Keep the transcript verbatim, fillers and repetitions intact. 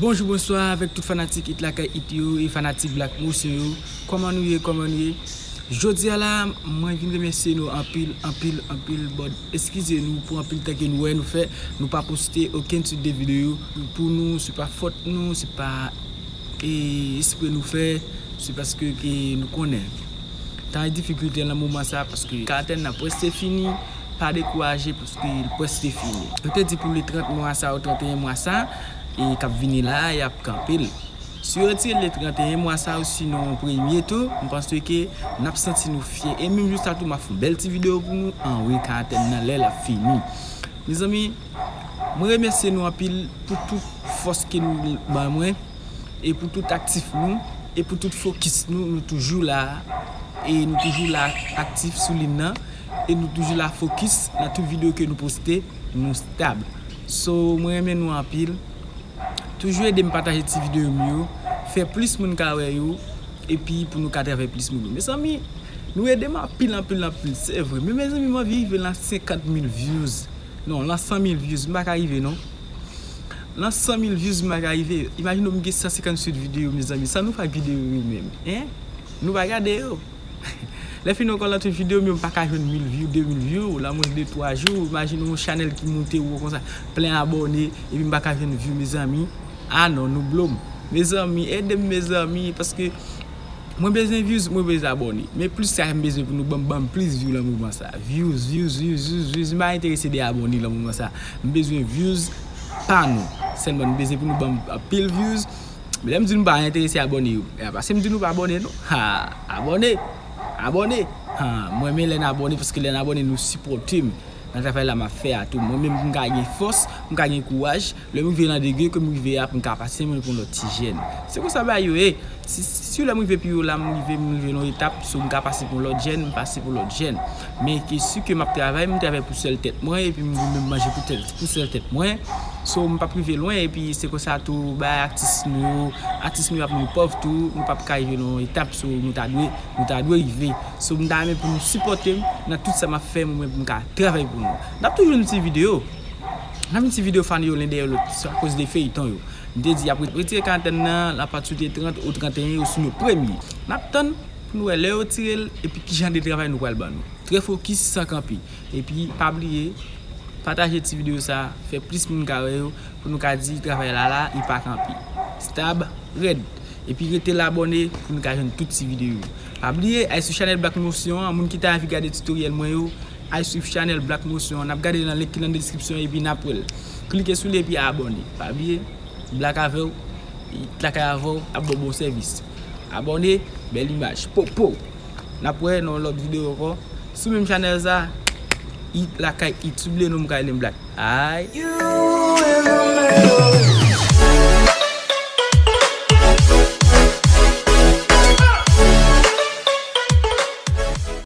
Bonjou, bonswa avèk tout fanatik It Lakay It yo e fanatik Black Motion yo. Kòman nou ye, kòman nou ye? Jodi a la, mwen vin remèsye nou anpil, anpil, anpil. Bon, eskize nou pou anpil tan ke nou wè nou fè, nou pa poste okenn sèl de videyo. Pou nou, se pa fòt nou, se pa e, espre nou fè, se paske ke nou konnen tan e difikilte nan moman sa, paske karantèn nan prèske fini, pa dekouraje paske l prèske fini. Yo te di pou le trant mwa sa, ou trannteyen mwa sa, e k ap vini la, y ap kanpe l. Si yo retire le trannteyen mwa sa, ou sinon premye tou, m panse ke n ap santi nou fyè. E menm jou sa tou, m ap fè yon bèl ti videyo pou nou, anwe karantèn nan lè l ap fini. Mezanmi, mwen remèsye nou anpil pou tout fòs ke nou ban mwen, e pou tout aktif nou, e pou tout fokis nou, nou toujou la, e nou toujou la aktif sou liy nan, e nou toujou la fokis nan tout videyo ke nou poste, nou stab. So, mwen renmen nou anpil. Toujou ede m pataje ti videyo m yo, fè plis moun ka wè yo, epi pou nou ka travay plis moun yo. Mezanmi, nou ede m anpil, anpil, anpil, se vre. Men mezanmi, m anvi rive nan senkant mil views. Non, nan san mil views, m pa ka rive non. Nan san mil views, m pa ka rive. Imajine w, m gen san senkanntuit videyo, mezanmi. Sa nou fè ak videyo yo menm? Hein? Nou pa gade yo. Lè fini w kòl nan tout videyo m yo, m pa ka jwenn mil view, de mil view, nan mwens de twa jou. Imajine yon chanèl ki moute wo konsa, plen abòne, epi m pa ka jwenn view, mezanmi. Ah non, nou blo m. Mezanmi, ede m, mezanmi, paske mwen bezwen views, mwen bezwen abòne. Men plis sa m bezwen pou nou ban m, ban m plis view nan moman sa. Views, views, views, views, views. M pa enterese de abòne nan moman sa. M bezwen views pa nou. Sèlman nou bezwen pou nou ban m anpil views. Men lè m di nou pa enterese abòne yo, e pa paske m di nou pa abòne non. Ha, abòne, abòne. Ha, mwen renmen lè n abòne paske lè n abòne nou sipòte m nan travay la m ap fè a tou. Mwen menm pou m ka gen fòs, pou m ka gen kouraj, lè m rive nan degre ke m rive a pou m ka pase mwen pou yon lòt ti jèn. Se konsa bagay yo ye. Si, si lè m rive pi wo la, m rive, m rive nan yon etap, so m ka pase pou yon lòt jèn, m pase pou lòt jèn. Men ke si ke m ap travay, m travay pou sèl tèt mwen, epi m vin menm manje pou tèt, pou sèl tèt mwen. So, m p ap rive lwen, epi se konsa tou, bay atis nou yo, atis nou yo ap mouri pòv tou, nou p ap ka rive nan yon etap, so, nou ta dwe, nou ta dwe rive. So, m ta renmen pou nou sipòte m nan tout sa m ap fè, mwen menm pou m ka travay pou nou. N ap toujou yon ti videyo. N ap yon ti videyo fan yo len dèyè lòt, se akoz de feyton yo. M te di, ap retire karantèn nan, apati de trant ou trannteyen, ou sinon premye. N ap tann pou nou wè lè yo tire l, epi ki jan de travay nou pral ban nou. Trè fokis, san kanpe. Epi, pa bliye, pataje ti videyo sa, fè plis moun ka wè yo, pou nou ka di travay la la, li pa kanpe. Stab, rèd. Epi rete l abòne pou nou ka jwenn tout ti videyo yo. Pa bliye, al sou chanèl Black Motion an, moun ki ta anvi gade tutoriel mwen yo, al sou chanèl Black Motion an, n ap gade nan link ki nan deskripsyon epi n ap wè l. Klike sou li epi abòne. Pa bliye, Black avè w, It Lakay avè w, ap ba w bon sèvis. Abòne, bèl imaj. Po, po. N ap wè nan yon lòt videyo ankò. Sou menm chanèl sa, It Lakay It. Si w bliye non m, ka rele m Black. Ay.